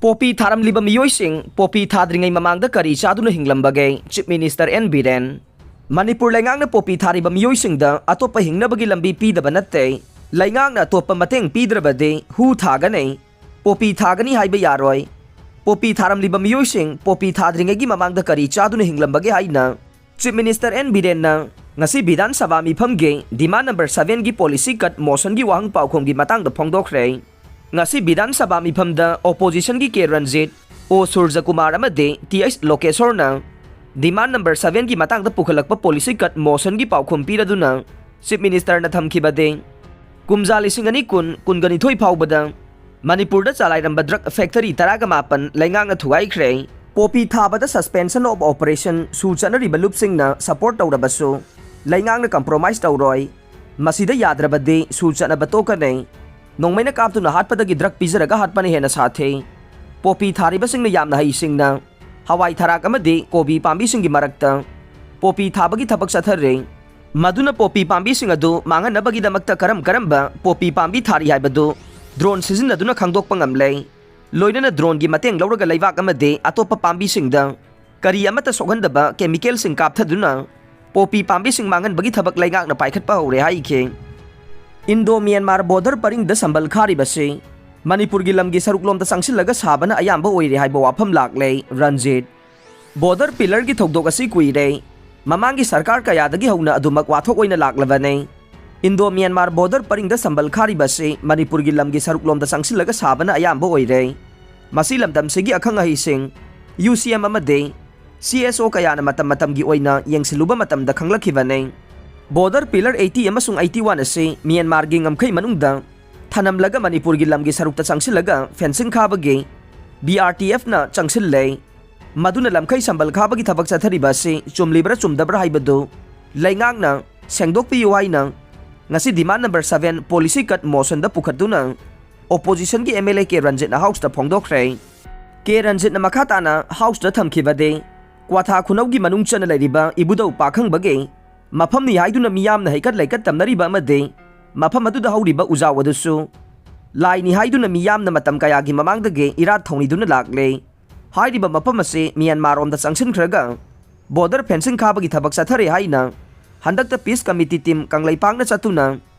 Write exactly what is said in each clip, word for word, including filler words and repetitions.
Poppy ꯊꯥꯔꯝꯂꯤꯕ ꯃꯤꯑꯣꯏꯁꯤꯡ poppy ꯊꯥꯗ꯭ꯔꯤꯉꯩ ꯃꯃꯥꯡꯗ ꯀꯔꯤ ꯆꯥꯗꯨꯅ ꯍꯤꯡꯂꯝꯕꯒꯦ? Chief minister N Biren. Manipur ꯂꯩꯉꯥꯛꯅ ꯄꯣꯄꯤ ꯊꯥꯔꯤꯕ ꯃꯤꯑꯣꯏꯁꯤꯡꯗ ꯑꯇꯣꯞꯄ ꯍꯤꯡꯅꯕꯒꯤ ꯂꯝꯕꯤ ꯄꯤꯗꯕ ꯅꯠꯇꯦ꯫ ꯂꯩꯉꯥꯛꯅ ꯑꯇꯣꯞꯄ ꯃꯇꯦꯡ ꯄꯤꯗ꯭ꯔꯕꯗꯤ ꯍꯨ ꯊꯥꯒꯅꯤ, ꯄꯣꯄꯤ ꯊꯥꯒꯅꯤ ꯍꯥꯏꯕ ꯌꯥꯔꯣꯏ꯫ ꯄꯣꯄꯤ ꯊꯥꯔꯝꯂꯤꯕ ꯃꯤꯑꯣꯏꯁꯤꯡ ꯄꯣꯄꯤ ꯊꯥꯗ꯭ꯔꯤꯉꯩꯒꯤ ꯃꯃꯥꯡꯗ ꯀꯔꯤ ꯆꯥꯗꯨꯅ ꯍꯤꯡꯂꯝꯕꯒꯦ ꯍꯥꯏꯅ ꯆꯤꯐ ꯃꯤꯅꯤꯁꯇꯔ ꯑꯦꯟ ꯕꯤꯔꯦꯟꯅ ꯉꯁꯤ ꯕꯤꯙꯥꯟ ꯁꯚꯥ ꯃꯤꯐꯝꯒꯤ ꯗꯤꯃꯥꯟ ꯅꯝꯕꯔ ꯁꯚꯦꯟꯒꯤ ꯄꯣꯂꯤꯁꯤ ꯀꯠ ꯃꯣꯁꯟꯒꯤ ꯋꯥꯍꯪ ꯄꯥꯎꯈꯨꯝꯒꯤ ꯃꯇꯥꯡꯗ ꯐꯣꯡꯗꯣꯛꯈ꯭ꯔꯦ꯫ ꯉꯁꯤ ꯕꯤꯙꯥꯟ ꯁꯚꯥ ꯃꯤꯐꯝꯗ ꯑꯣꯄꯣꯖꯤꯁꯟꯒꯤ ꯀꯦ ꯔꯟꯖꯤꯠ, ꯑꯣ ꯁꯨꯔꯖꯀꯨꯃꯥꯔ ꯑꯃꯗꯤ ꯇꯤ ꯑꯩꯆ ꯂꯣꯀꯦꯁꯣꯔꯅ ꯗꯤꯃꯥꯟ ꯅꯝꯕꯔ ꯁꯚꯦꯟꯒꯤ ꯃꯇꯥꯡꯗ ꯄꯨꯈꯠꯂꯛꯄ ꯄꯣꯂꯤꯁꯤ ꯀꯠ ꯃꯣꯁꯟꯒꯤ ꯄꯥꯎꯈꯨꯝ ꯄꯤꯔꯗꯨꯅ ꯆꯤꯐ ꯃꯤꯅꯤꯁꯇꯔꯅ ꯊꯝꯈꯤꯕꯗꯤ, ꯀꯨꯝꯖꯥ ꯂꯤꯁꯤꯡ ꯑꯅꯤ ꯀꯨꯟ ꯀꯨꯟꯒ ꯅꯤꯊꯣꯏ ꯐꯥꯎꯕꯗ ꯃꯅꯤꯄꯨꯔꯗ ꯆꯂꯥꯏꯔꯝꯕ ꯗ꯭ꯔꯒ ꯐꯦꯛꯇꯔꯤ ꯇꯔꯥꯒ ꯃꯥꯄꯟ ꯂꯩꯉꯥꯛꯅ ꯊꯨꯒꯥꯏꯈ꯭ꯔꯦ꯫ ꯄꯣꯄꯤ ꯊꯥꯕꯗ ꯁꯁꯄꯦꯟꯁꯟ ꯑꯣꯐ ꯑꯣꯄꯔꯦꯁꯟ ꯁꯨ ꯆꯠꯅꯔꯤꯕ ꯂꯨꯞꯁꯤꯡꯅ ꯁꯄꯣꯔꯠ ꯇꯧꯔꯕꯁꯨ ꯂꯩꯉꯥꯛꯅ ꯀꯝꯄ꯭ꯔꯣꯃꯥꯏꯁ ꯇꯧꯔꯣꯏ꯫ ꯃꯁꯤꯗ ꯌꯥꯗ꯭ꯔꯕꯗꯤ ꯁꯨ ꯆꯠꯅꯕ ꯇꯣꯛꯀꯅꯤ꯫ ꯅꯣꯡꯃꯩꯅ ꯀꯥꯞꯇꯨꯅ ꯍꯥꯠꯄꯗꯒꯤ ꯗ꯭ꯔꯒ ꯄꯤꯖꯔꯒ ꯍꯥꯠꯄꯅ ꯍꯦꯟꯅ ꯁꯥꯊꯤ꯫ ꯄꯣꯄꯤ ꯊꯥꯔꯤꯕꯁꯤꯡꯅ ꯌꯥꯝꯅ ꯍꯩꯁꯤꯡꯅ ꯍꯋꯥꯏ ꯊꯔꯥꯛ ꯑꯃꯗꯤ ꯀꯣꯕꯤ ꯄꯥꯝꯕꯤꯁꯤꯡꯒꯤ ꯃꯔꯛꯇ ꯄꯣꯄꯤ ꯊꯥꯕꯒꯤ ꯊꯕꯛ ꯆꯠꯊꯔꯤ꯫ ꯃꯗꯨꯅ ꯄꯣꯄꯤ ꯄꯥꯝꯕꯤꯁꯤꯡ ꯑꯗꯨ ꯃꯥꯡꯍꯟꯅꯕꯒꯤꯗꯃꯛꯇ ꯀꯔꯝ ꯀꯔꯝꯕ ꯄꯣꯄꯤ ꯄꯥꯝꯕꯤ ꯊꯥꯔꯤ ꯍꯥꯏꯕꯗꯨ ꯗ꯭ꯔꯣꯟ ꯁꯤꯖꯤꯟꯅꯗꯨꯅ ꯈꯪꯗꯣꯛꯄ ꯉꯝꯂꯦ꯫ ꯂꯣꯏꯅꯅ ꯗ꯭ꯔꯣꯟꯒꯤ ꯃꯇꯦꯡ ꯂꯧꯔꯒ ꯂꯩꯕꯥꯛ ꯑꯃꯗꯤ ꯑꯇꯣꯞꯄ ꯄꯥꯝꯕꯤꯁꯤꯡꯗ ꯀꯔꯤ ꯑꯃꯠꯇ ꯁꯣꯛꯍꯟꯗꯕ ꯀꯦꯃꯤꯀꯦꯜꯁꯤꯡ ꯀꯥꯞꯊꯗꯨꯅ ꯄꯣꯄꯤ ꯄꯥꯝꯕꯤꯁꯤꯡ ꯃꯥꯡꯍꯟꯕꯒꯤ ꯊꯕꯛ ꯂꯩꯉꯥꯛꯅ ꯄꯥꯏꯈꯠꯄ ꯍꯧꯔꯦ ꯍꯥꯏꯈꯤ꯫ ꯏꯟꯗꯣ ꯃ꯭ꯌꯥꯟꯃꯥꯔ ꯕꯣꯔꯗꯔ ꯄꯔꯤꯡꯗ ꯁꯝꯕꯜ ꯈꯥꯔꯤꯕꯁꯤ ꯃꯅꯤꯄꯨꯔꯒꯤ ꯂꯝꯒꯤ ꯁꯔꯨꯛꯂꯣꯝꯗ ꯆꯪꯁꯤꯜꯂꯒ ꯁꯥꯕꯅ ꯑꯌꯥꯝꯕ ꯑꯣꯏꯔꯦ ꯍꯥꯏꯕ ꯋꯥꯐꯝ ꯂꯥꯛꯂꯦ꯫ ꯔꯟꯖꯤꯠ꯫ ꯕꯣꯔꯗꯔ ꯄꯤꯂꯔꯒꯤ ꯊꯧꯗꯣꯛ ꯑꯁꯤ ꯀꯨꯏꯔꯦ꯫ ꯃꯃꯥꯡꯒꯤ ꯁꯔꯀꯥꯔ ꯀꯌꯥꯗꯒꯤ ꯍꯧꯅ ꯑꯗꯨꯃꯛ ꯋꯥꯊꯣꯛ ꯑꯣꯏꯅ ꯂꯥꯛꯂꯕꯅꯤ꯫ ꯏꯟꯗꯣ ꯃ꯭ꯌꯥꯟꯃꯥꯔ ꯕꯣꯔꯗꯔ ꯄꯔꯤꯡꯗ ꯁꯝꯕꯜ ꯈꯥꯔꯤꯕ ꯑꯁꯤ ꯃꯅꯤꯄꯨꯔꯒꯤ ꯂꯝꯒꯤ ꯁꯔꯨꯛꯂꯣꯝꯗ ꯆꯪꯁꯤꯜꯂꯒ ꯁꯥꯕꯅ ꯑꯌꯥꯝꯕ ꯑꯣꯏꯔꯦ꯫ ꯃꯁꯤ ꯂꯝꯗꯝꯁꯤꯒꯤ ꯑꯈꯪ ꯑꯍꯩꯁꯤꯡ, ꯌꯨ ꯁꯤ ꯑꯦꯝ ꯑꯃꯗꯤ ꯁꯤ ꯑꯦꯁ ꯑꯣ ꯀꯌꯥꯅ ꯃꯇꯝ ꯃꯇꯝꯒꯤ ꯑꯣꯏꯅ ꯌꯦꯡꯁꯤꯜꯂꯨꯕ ꯃꯇꯝꯗ ꯈꯪꯂꯛꯈꯤꯕꯅꯤ꯫ ꯕꯣꯔꯗꯔ ꯄꯤꯂꯔ ꯑꯩꯠꯇꯤ ꯑꯃꯁꯨꯡ ꯑꯩꯠꯇꯤ ꯋꯥꯟ ꯑꯁꯤ ꯃ꯭ꯌꯥꯟꯃꯥꯔꯒꯤ ꯉꯝꯈꯩ ꯃꯅꯨꯡꯗ ꯊꯅꯝꯂꯒ ꯃꯅꯤꯄꯨꯔꯒꯤ ꯂꯝꯒꯤ ꯁꯔꯨꯛꯇ ꯆꯪꯁꯤꯜꯂꯒ ꯐꯦꯟꯁꯤꯡ ꯈꯥꯕꯒꯤ ꯕꯤ ꯑꯥꯔ ꯇꯤ ꯑꯦꯐꯅ ꯆꯪꯁꯤꯜꯂꯦ꯫ ꯃꯗꯨꯅ ꯂꯝꯈꯩ ꯁꯝꯕꯜ ꯈꯥꯕꯒꯤ ꯊꯕꯛ ꯆꯠꯊꯔꯤꯕ ꯑꯁꯤ ꯆꯨꯝꯂꯤꯕ꯭ꯔꯥ ꯆꯨꯝꯗꯕ꯭ꯔꯥ ꯍꯥꯏꯕꯗꯨ ꯂꯩꯉꯥꯛꯅ ꯁꯦꯡꯗꯣꯛꯄꯤꯌꯨ ꯍꯥꯏꯅ ꯉꯁꯤ demand number seven policy cut ꯃꯣꯁꯟꯗ ꯄꯨꯈꯠꯇꯨꯅ ꯑꯣꯄꯣꯖꯤꯁꯟꯒꯤ ꯑꯦꯝ ꯑꯦꯜ ꯑꯦ ꯀꯦ ꯔꯟꯖꯤꯠꯅ ꯍꯥꯎꯁꯇ ꯐꯣꯡꯗꯣꯛꯈ꯭ꯔꯦ꯫ ꯀꯦ ꯔꯟꯖꯤꯠꯅ ꯃꯈꯥ ꯇꯥꯅ ꯍꯥꯎꯁꯇ ꯊꯝꯈꯤꯕꯗꯤ, ꯀ꯭ꯋꯥꯊꯥ ꯈꯨꯅꯧꯒꯤ ꯃꯅꯨꯡ ꯆꯟꯅ ꯂꯩꯔꯤꯕ ꯏꯕꯨꯙꯧ ꯄꯥꯈꯪꯕꯒꯤ ꯃꯐꯝꯅꯤ ꯍꯥꯏꯗꯨꯅ ꯃꯤꯌꯥꯝꯅ ꯍꯩꯀꯠ ꯂꯩꯀꯠ ꯇꯝꯅꯔꯤꯕ ꯑꯃꯗꯤ ꯃꯐꯝ ꯑꯗꯨꯗ ꯍꯧꯔꯤꯕ ꯎꯖꯥꯎ ꯑꯗꯨꯁꯨ ꯂꯥꯏꯅꯤ ꯍꯥꯏꯗꯨꯅ ꯃꯤꯌꯥꯝꯅ ꯃꯇꯝ ꯀꯌꯥꯒꯤ ꯃꯃꯥꯡꯗꯒꯤ ꯏꯔꯥꯠ ꯊꯧꯅꯤꯗꯨꯅ ꯂꯥꯛꯂꯦ꯫ ꯍꯥꯏꯔꯤꯕ ꯃꯐꯝ ꯑꯁꯤ ꯃ꯭ꯌꯥꯟꯃꯥꯔ ꯔꯣꯝꯗ ꯆꯪꯁꯤꯟꯈ꯭ꯔꯒ border fencing ꯈꯥꯕꯒꯤ ꯊꯕꯛ ꯆꯠꯊꯔꯦ ꯍꯥꯏꯅ ꯍꯟꯗꯛꯇ peace committee team ꯀꯪꯂꯩꯄꯥꯛꯅ ꯆꯠꯇꯨꯅ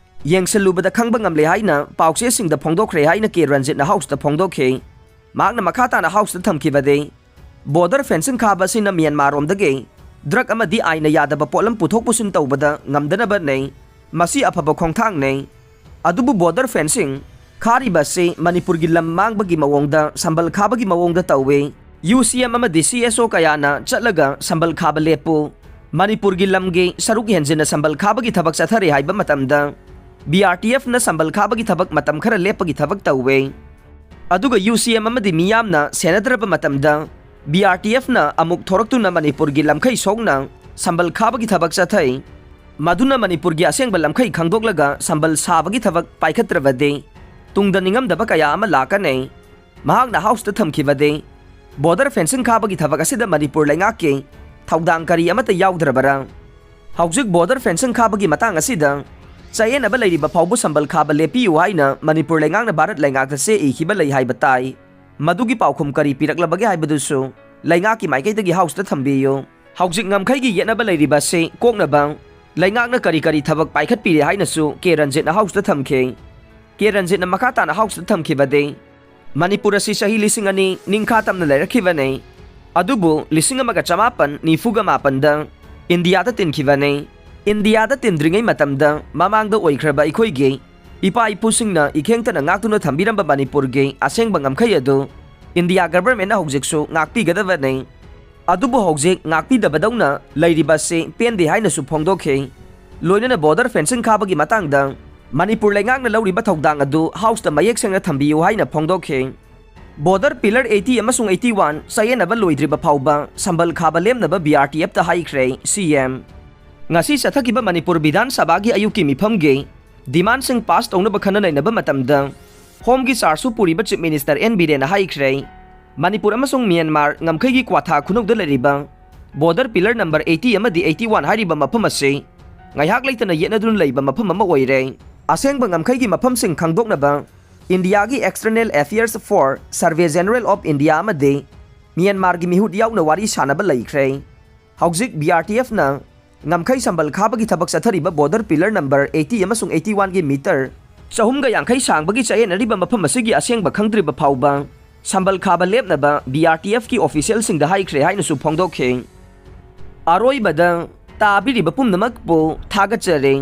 ꯌꯦꯡꯁꯤꯜꯂꯨꯕꯗ ꯈꯪꯕ ꯉꯝꯂꯦ ꯍꯥꯏꯅ ꯄꯥꯎꯆꯦꯁꯤꯡꯗ ꯐꯣꯡꯗꯣꯛꯈ꯭ꯔꯦ ꯍꯥꯏꯅ ꯀꯦ ꯔꯟꯖꯤꯠꯅ House ꯇ ꯐꯣꯡꯗꯣꯛꯈꯤ꯫ ꯃꯍꯥꯛꯅ ꯃꯈꯥ ꯇꯥꯅ House ꯇ ꯊꯝꯈꯤꯕꯗꯤ, border fencing ꯈꯥꯕ ꯑꯁꯤꯅ ꯃ꯭ꯌꯥꯟꯃꯥꯔ ꯔꯣꯝꯗꯒꯤ drug ꯑꯃꯗꯤ ꯑꯥꯏꯟꯅ ꯌꯥꯗꯕ ꯄꯣꯠꯂꯝ ꯄꯨꯊꯣꯛ ꯄꯨꯁꯤꯟ ꯇꯧꯕꯗ ꯉꯝꯗꯅꯕꯅꯤ꯫ ꯃꯁꯤ ꯑꯐꯕ ꯈꯣꯡꯊꯥꯡꯅꯤ꯫ ꯑꯗꯨꯕꯨ border fencing ꯈꯥꯔꯤꯕ ꯑꯁꯤ ꯃꯅꯤꯄꯨꯔꯒꯤ ꯂꯝ ꯃꯥꯡꯕꯒꯤ ꯃꯑꯣꯡꯗ ꯁꯝꯕꯜ ꯈꯥꯕꯒꯤ ꯃꯑꯣꯡꯗ ꯇꯧꯏ꯫ ꯌꯨ ꯁꯤ ꯑꯦꯝ ꯑꯃꯗꯤ ꯁꯤ ꯑꯦꯁ ꯑꯣ ꯀꯌꯥꯅ ꯆꯠꯂꯒ ꯁꯝꯕꯜ ꯈꯥꯕ ꯂꯦꯞꯄꯨ, ꯃꯅꯤꯄꯨꯔꯒꯤ ꯂꯝꯒꯤ ꯁꯔꯨꯛ ꯍꯦꯟꯖꯤꯟꯅ ꯁꯝꯕꯜ ꯈꯥꯕꯒꯤ ꯊꯕꯛ ꯆꯠꯊꯔꯤ ꯍꯥꯏꯕ ꯃꯇꯝꯗ, ꯕꯤ ꯑꯥꯔ ꯇꯤ ꯑꯦꯐꯅ ꯁꯝꯕꯜ ꯈꯥꯕꯒꯤ ꯊꯕꯛ ꯃꯇꯝ ꯈꯔ ꯂꯦꯞꯄꯒꯤ ꯊꯕꯛ ꯇꯧꯏ꯫ ꯑꯗꯨꯒ ꯌꯨ ꯁꯤ ꯑꯦꯝ ꯑꯃꯗꯤ ꯃꯤꯌꯥꯝꯅ ꯁꯦꯟꯅꯗ꯭ꯔꯕ ꯃꯇꯝꯗ, ꯕꯤ ꯑꯥꯔ ꯇꯤ ꯑꯦꯐꯅ ꯑꯃꯨꯛ ꯊꯣꯔꯛꯇꯨꯅ ꯃꯅꯤꯄꯨꯔꯒꯤ ꯂꯝꯈꯩ ꯁꯣꯛꯅ ꯁꯝꯕꯜ ꯈꯥꯕꯒꯤ ꯊꯕꯛ ꯆꯠꯊꯩ꯫ ꯃꯗꯨꯅ ꯃꯅꯤꯄꯨꯔꯒꯤ ꯑꯁꯦꯡꯕ ꯂꯝꯈꯩ ꯈꯪꯗꯣꯛꯂꯒ ꯁꯝꯕꯜ ꯁꯥꯕꯒꯤ ꯊꯕꯛ ꯄꯥꯏꯈꯠꯇ꯭ꯔꯕꯗꯤ, ꯇꯨꯡꯗ ꯅꯤꯡꯉꯝꯗꯕ ꯀꯌꯥ ꯑꯃ ꯂꯥꯛꯀꯅꯤ꯫ ꯃꯍꯥꯛꯅ House ꯇ ꯊꯝꯈꯤꯕꯗꯤ, border fencing ꯈꯥꯕꯒꯤ ꯊꯕꯛ ꯑꯁꯤꯗ ꯃꯅꯤꯄꯨꯔ ꯂꯩꯉꯥꯛꯀꯤ ꯊꯧꯗꯥꯡ ꯀꯔꯤ ꯑꯃꯠꯇ ꯌꯥꯎꯗ꯭ꯔꯕꯔꯥ? ꯍꯧꯖꯤꯛ border fencing ꯈꯥꯕꯒꯤ ꯃꯇꯥꯡ ꯑꯁꯤꯗ ꯆꯌꯦꯠꯅꯕ ꯂꯩꯔꯤꯕ ꯐꯥꯎꯕ ꯁꯝꯕꯜ ꯈꯥꯕ ꯂꯦꯞꯄꯤꯌꯨ ꯍꯥꯏꯅ ꯃꯅꯤꯄꯨꯔ ꯂꯩꯉꯥꯛꯅ ꯚꯥꯔꯠ ꯂꯩꯉꯥꯛꯇ ꯆꯦ ꯏꯈꯤꯕ ꯂꯩ ꯍꯥꯏꯕ ꯇꯥꯏ꯫ ꯃꯗꯨꯒꯤ ꯄꯥꯎꯈꯨꯝ ꯀꯔꯤ ꯄꯤꯔꯛꯂꯕꯒꯦ ꯍꯥꯏꯕꯗꯨꯁꯨ ꯂꯩꯉꯥꯛꯀꯤ ꯃꯥꯏꯀꯩꯗꯒꯤ House ꯇ ꯊꯝꯕꯤꯌꯨ꯫ ꯍꯧꯖꯤꯛ ꯉꯝꯈꯩꯒꯤ ꯌꯦꯠꯅꯕ ꯂꯩꯔꯤꯕ ꯑꯁꯤ ꯀꯣꯛꯅꯕ ꯂꯩꯉꯥꯛꯅ ꯀꯔꯤ ꯀꯔꯤ ꯊꯕꯛ ꯄꯥꯏꯈꯠꯄꯤꯔꯦ ꯍꯥꯏꯅꯁꯨ ꯀꯦ ꯔꯟꯖꯤꯠꯅ House ꯇ ꯊꯝꯈꯤ꯫ ꯀꯦ ꯔꯟꯖꯤꯠꯅ ꯃꯈꯥ ꯇꯥꯅ House ꯇ ꯊꯝꯈꯤꯕꯗꯤ, ꯃꯅꯤꯄꯨꯔ ꯑꯁꯤ ꯆꯍꯤ ꯂꯤꯁꯤꯡ ꯑꯅꯤ ꯅꯤꯡꯈꯥ ꯇꯝꯅ ꯂꯩꯔꯛꯈꯤꯕꯅꯤ, ꯑꯗꯨꯕꯨ ꯂꯤꯁꯤꯡ ꯑꯃꯒ ꯆꯃꯥꯄꯟ ꯅꯤꯐꯨꯒ ꯃꯥꯄꯟꯗ ꯏꯟꯗꯤꯌꯥꯗ ꯇꯤꯟꯈꯤꯕꯅꯤ꯫ ꯏꯟꯗꯤꯌꯥꯗ ꯇꯤꯟꯗ꯭ꯔꯤꯉꯩ ꯃꯇꯝꯗ ꯃꯃꯥꯡꯗ ꯑꯣꯏꯈ꯭ꯔꯕ ꯑꯩꯈꯣꯏꯒꯤ ꯏꯄꯥ ꯏꯄꯨꯁꯤꯡꯅ ꯏꯈꯦꯡꯇꯅ ꯉꯥꯛꯇꯨꯅ ꯊꯝꯕꯤꯔꯝꯕ ꯃꯅꯤꯄꯨꯔꯒꯤ ꯑꯁꯦꯡꯕ ꯉꯝꯈꯩ ꯑꯗꯨ ꯏꯟꯗꯤꯌꯥ government ꯅ ꯍꯧꯖꯤꯛꯁꯨ ꯉꯥꯛꯄꯤꯒꯗꯕꯅꯤ꯫ ꯑꯗꯨꯕꯨ ꯍꯧꯖꯤꯛ ꯉꯥꯛꯄꯤꯗꯕꯗꯧꯅ ꯂꯩꯔꯤꯕ ꯑꯁꯤ ꯄꯦꯟꯗꯦ ꯍꯥꯏꯅꯁꯨ ꯐꯣꯡꯗꯣꯛꯈꯤ꯫ ꯂꯣꯏꯅꯅ border fencing ꯈꯥꯕꯒꯤ ꯃꯇꯥꯡꯗ ꯃꯅꯤꯄꯨꯔ ꯂꯩꯉꯥꯛꯅ ꯂꯧꯔꯤꯕ ꯊꯧꯗꯥꯡ ꯑꯗꯨ House ꯇ ꯃꯌꯦꯛ ꯁꯦꯡꯅ ꯊꯝꯕꯤꯌꯨ ꯍꯥꯏꯅ ꯐꯣꯡꯗꯣꯛꯈꯤ꯫ Border pillar eighty ꯑꯃꯁꯨꯡ eighty one ꯆꯌꯦꯠꯅꯕ ꯂꯣꯏꯗ꯭ꯔꯤꯕ ꯐꯥꯎꯕ ꯁꯝꯕꯜ ꯈꯥꯕ ꯂꯦꯞꯅꯕ ꯕꯤ ꯑꯥꯔ ꯇꯤ ꯑꯦꯐ ꯇ ꯍꯥꯏꯈ꯭ꯔꯦ ꯁꯤ ꯑꯦꯝ꯫ ꯉꯁꯤ ꯆꯠꯊꯈꯤꯕ ꯃꯅꯤꯄꯨꯔ ꯕꯤꯙꯥꯟ ꯁꯚꯥꯒꯤ ꯑꯌꯨꯛꯀꯤ ꯃꯤꯐꯝꯒꯤ demand ꯁꯤꯡ pass ꯇꯧꯅꯕ ꯈꯟꯅ ꯅꯩꯅꯕ ꯃꯇꯝꯗ Home ꯒꯤ charge ꯁꯨ ꯄꯨꯔꯤꯕ Chief Minister ꯑꯦꯟ ꯕꯤꯔꯦꯟꯅ ꯍꯥꯏꯈ꯭ꯔꯦ, ꯃꯅꯤꯄꯨꯔ ꯑꯃꯁꯨꯡ ꯃ꯭ꯌꯥꯟꯃꯥꯔ ꯉꯝꯈꯩꯒꯤ ꯀ꯭ꯋꯥꯊꯥ ꯈꯨꯅꯧꯗ ꯂꯩꯔꯤꯕ border pillar number eighty ꯑꯃꯗꯤ eighty one ꯍꯥꯏꯔꯤꯕ ꯃꯐꯝ ꯑꯁꯤ ꯉꯥꯏꯍꯥꯛ ꯂꯩꯇꯅ ꯌꯦꯠꯅꯗꯨꯅ ꯂꯩꯕ ꯃꯐꯝ ꯑꯃ ꯑꯣꯏꯔꯦ꯫ ꯑꯁꯦꯡꯕ ꯉꯝꯈꯩꯒꯤ ꯃꯐꯝꯁꯤꯡ ꯈꯪꯗꯣꯛꯅꯕ ꯏꯟꯗꯤꯌꯥꯒꯤ External Affairs for Survey General of India ꯑꯃꯗꯤ ꯃ꯭ꯌꯥꯟꯃꯥꯔꯒꯤ ꯃꯤꯍꯨꯠ ꯌꯥꯎꯅ ꯋꯥꯔꯤ ꯁꯥꯅꯕ ꯂꯩꯈ꯭ꯔꯦ꯫ ꯍꯧꯖꯤꯛ B R T F ꯅ ꯉꯝꯈꯩ ꯁꯝꯕꯜ ꯈꯥꯕꯒꯤ ꯊꯕꯛ ꯆꯠꯊꯔꯤꯕ border pillar number eighty ꯑꯃꯁꯨꯡ eighty one ꯒꯤ ꯃꯤꯇꯔ ꯆꯍꯨꯝꯒ ꯌꯥꯡꯈꯩ ꯁꯥꯡꯕꯒꯤ ꯆꯌꯦꯠꯅꯔꯤꯕ ꯃꯐꯝ ꯑꯁꯤꯒꯤ ꯑꯁꯦꯡꯕ ꯈꯪꯗ꯭ꯔꯤꯕ ꯐꯥꯎꯕ ꯁꯝꯕꯜ ꯈꯥꯕ ꯂꯦꯞꯅꯕ B R T F ꯀꯤ official ꯁꯤꯡꯗ ꯍꯥꯏꯈ꯭ꯔꯦ ꯍꯥꯏꯅꯁꯨ ꯐꯣꯡꯗꯣꯛꯈꯤ꯫ ꯑꯔꯣꯏꯕꯗ ꯇꯥꯕꯤꯔꯤꯕ ꯄꯨꯝꯅꯃꯛꯄꯨ ꯊꯥꯒꯠꯆꯔꯤ꯫